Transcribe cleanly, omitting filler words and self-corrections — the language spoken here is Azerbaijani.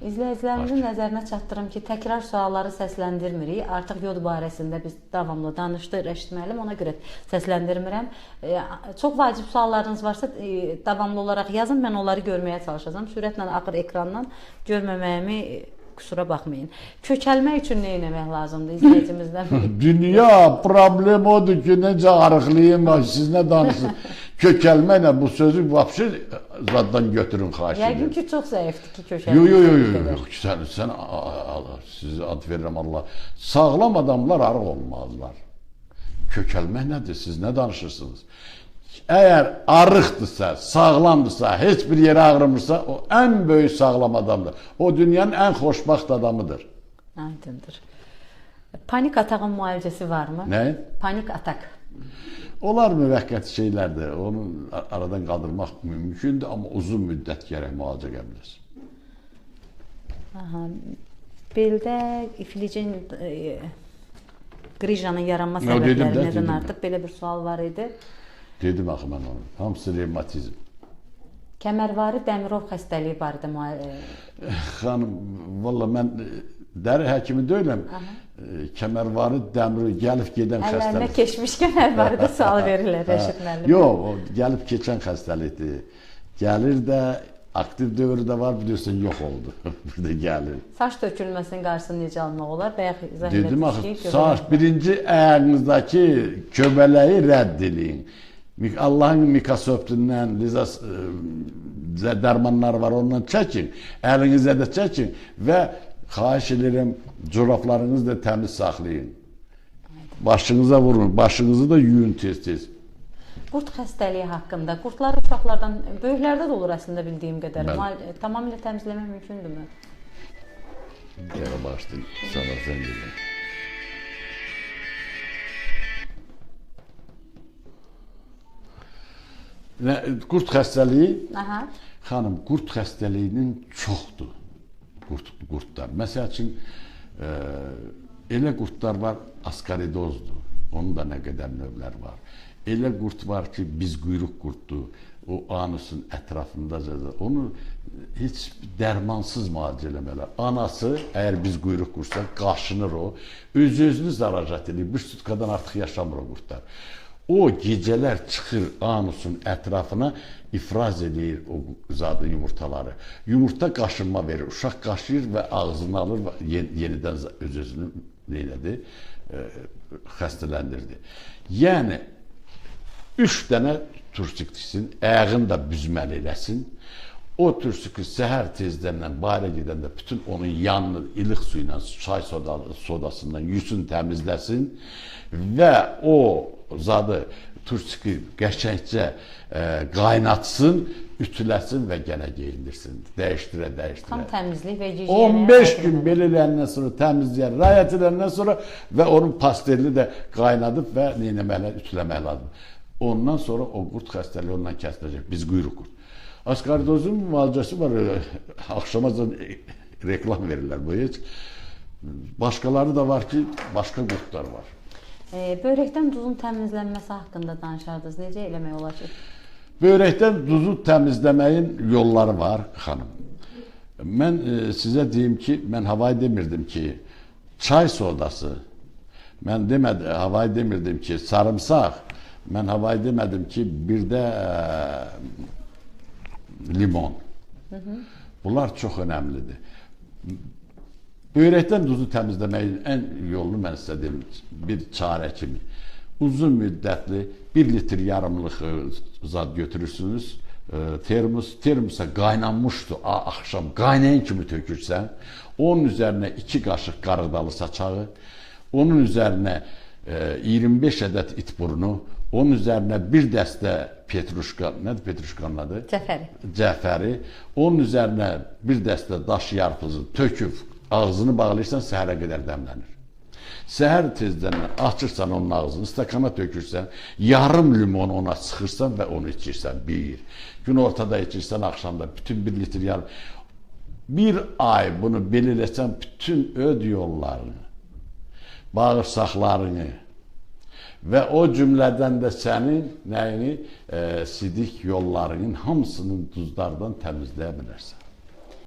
İzləyicilərimizin nəzərinə çatdırım ki, təkrar sualları səsləndirmirik. Artıq yod barəsində biz davamlı danışdıq Rəşid müəllim, ona görə səsləndirmirəm. Çox vacib suallarınız varsa davamlı olaraq yazın, mən onları görməyə çalışacağam. Sürətlə axır ekrandan görməməyimi qüsura baxmayın. Kökəlmək üçün nə etmək lazımdır izləyicimizdən? Dünya problem odur ki, necə arıqlayım, siz nə danışırsınız? Kökəlməklə bu sözü vapşı zaddan götürün, xahiş edirəm. Yəqin ki, çox zəifdir ki, kökəlmək. Yox, yox, sən sizi ad verirəm Allah. Sağlam adamlar arıq olmazlar. Kökəlmək nədir? Siz nə danışırsınız? Əgər arıqdırsa, sağlamdırsa, heç bir yerə ağrımırsa, o ən böyük sağlam adamdır. O dünyanın ən xoşbəxt adamıdır. Aydındır. Panik atağın müalicəsi varmı? Nə? Panik atak. Onlar müvəqqəti şeylərdir. Onu aradan qaldırmaq mümkündür, amma uzun müddət gərək müalicə qəbul etsin. Aha. Beldə iflicin qrijanın yaranma səbəbləri nədən artıq? Belə bir sual var idi. Dedim axı mən onu. Hamısı revmatizm. Kəmərvari Dəmirov xəstəliyi barədə Xanım, valla mən dəri həkimi deyiləm. Kəmərvari Dəmirov gəlib gedən xəstəlik. Əllərinə keçmiş kəmərvari də sual verirlər Rəşid müəllim. Yox, o gəlib keçən xəstəlikdir. Gəlir də, aktiv dövrü də var, bilirsən, yox oldu. Bir də gəlir. Saç tökülməsinin qarşısını necə almaq olar? Bayaq izah elədik. Dedim axı, saç birinci ayağınızdakı köbələyi rədd eləyin. Allahın Microsoft-undan dərmanlar var, ondan çəkin, əlinizə də çəkin və xahiş edirəm, corablarınızı da təmiz saxlayın. Başınıza vurun, başınızı da yuyun tez-tez. Qurd xəstəliyi haqqında, qurdlar uşaqlardan, böyüklərdə də olur əslində bildiyim qədər. Tamamilə təmizləmək mümkündürmü? Gələ başlayın, sana zəng edirəm. Qurd xəstəliyi, aha. Xanım, qurd xəstəliyinin çoxdur qurdlar. Məsəl üçün, elə qurdlar var, askaridozdur, onun da nə qədər növlər var. Elə qurd var ki, biz quyruq qurddur, o anusun ətrafında, onu heç dərmansız müalicə eləmələr. Anası, əgər biz quyruq qurdsa, qaşınır o, öz-özünü zaracat edir, bir sutkadan artıq yaşamır o qurdlar. O gecələr çıxır anusun ətrafına, ifraz edir o zadı yumurtaları. Yumurta qaşınma verir, uşaq qaşıyır və ağzını alır və yenidən öz-özünü neylədi, xəstələndirdi. Yəni, 3 dənə tursik tiksin, ayağını da büzməli eləsin. O tursiki səhər tezdəndən bayıra gedəndə bütün onun yanını ilıq su ilə, çay sodasından yusun, təmizləsin və o zadı tursiki qəşəngcə qaynatsın, ütüləsin və gənə geyindirsin. Dəyişdirə, dəyişdirə. Tam təmizlik və gigiyena. 15 gün belə eləyəndən sonra, təmizləyər, riayət edəndən sonra və onun pastelini də qaynadıb və neynəməli, ütüləmək lazım. Ondan sonra o qurd xəstəliyi ondan kəsiləcək. Biz quyruq qurd. Askaridozun müalicəsi var, axşamacan reklam verirlər bu heç. Başqaları da var ki, başqa qurdlar var. Böyrəkdən duzun təmizlənməsi haqqında danışardınız. Necə eləmək olar ki? Böyrəkdən duzu təmizləməyin yolları var, xanım. Mən sizə deyim ki, mən havayı demirdim ki, çay sodası, mən demədim, havayı demirdim ki, sarımsaq, mən havayı demədim ki, bir də limon. Hı hı. Bunlar çox önəmlidir. Böyrəkdən duzu təmizləməyin ən yolunu mən sizə deyim, bir çarə kimi. Uzun müddətli 1 litr yarımlıq zad götürürsünüz, termos, termosa qaynanmışdı axşam, qaynayan kimi tökürsən, onun üzərinə 2 qaşıq qarğıdalı saçağı, onun üzərinə 25 ədəd it burnu, onun üzərinə bir dəstə petruşka, nədir petruşkanın adı? Cəfəri. Cəfəri. Onun üzərinə bir dəstə daş yarpızı töküb, ağzını bağlayırsan, səhərə qədər dəmlənir. Səhər tezdən açırsan onun ağzını, stakana tökürsən, yarım limon ona sıxırsan və onu içirsən, bir. Gün ortada içirsən, axşamda bütün 1 litr yarım. Bir ay bunu belə eləsən, bütün öd yollarını, bağırsaqlarını və o cümlədən də sənin nəyini, sidik yollarının hamısını duzlardan təmizləyə bilərsən.